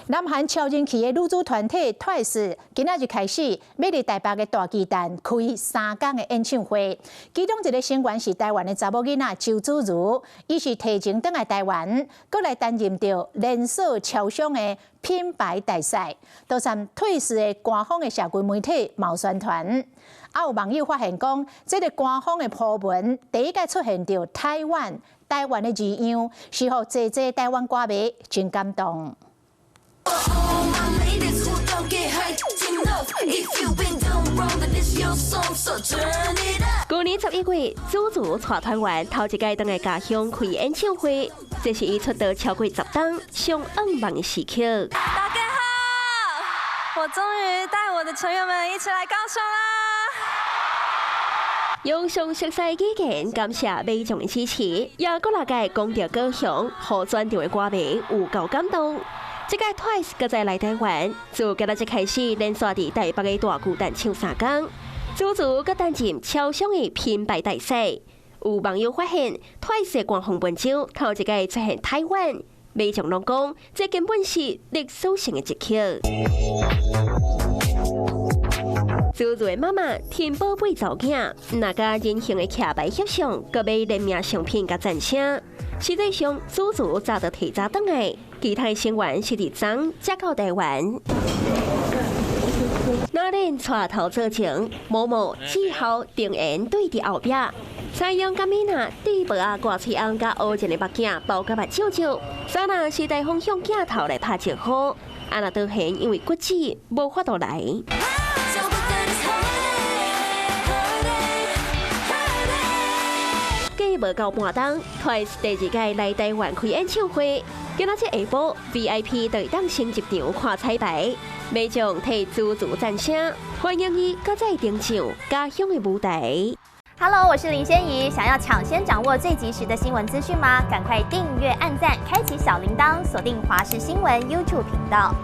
南韓超人氣的女子團體 TWICE 今仔日開始欲佇台北的大巨蛋開3工的演唱會，其中一个成員是台灣的查某囡仔周芷茹，伊是提前轉來台灣，閣來擔任著連鎖超商的品牌大使。都參 TWICE 的官方的社群媒體嘛有宣傳。啊，有網友發現講，這个官方的鋪文第一擺出現著台灣台灣的字樣，是予濟濟台灣歌迷真感動。舊年11月，芷茹帶團員頭一擺轉來家鄉開演唱會，這是伊出道超過10冬上向望的時刻。大家好，我終於帶我的成員們一起來高雄啦！用上熟悉語言感謝民眾的支持，也閣來擺講著高雄，予全場的歌迷有夠感動。這屆 TWICE 閣再來台灣，自今仔日開始連續佇台北的大巨蛋唱3工，芷茹閣擔任超商的品牌大使。有網友發現 TWICE 的官方文章頭一擺出現台灣，民眾攏講這根本是歷史性的一刻。芷茹的媽媽添寶貝查某囝，毋但共人形的徛牌翕相，閣買聯名商品共贊聲。實際上，芷茹早就提早轉來，其他成員是佇昨才到台灣。那恁帶頭做前，某某、志豪、定妍對佇後壁，採用甲米娜戴帽仔掛喙甕佮烏一个目鏡包甲目睭睭，啥人是大方向鏡頭來拍招呼，啊若當然因為骨折無法度來。過無夠半冬，TWICE 第二屆來台灣開演唱會，今仔日下晡 VIP 就會當先入場看彩排，民眾替芷茹讚聲，歡迎伊閣再登上家鄉的舞台。 Hello，我是林仙怡，想要搶先掌握最及時的新聞資訊嗎？趕快訂閱、按讚、開啟小鈴鐺，鎖定華視新聞 YouTube 頻道。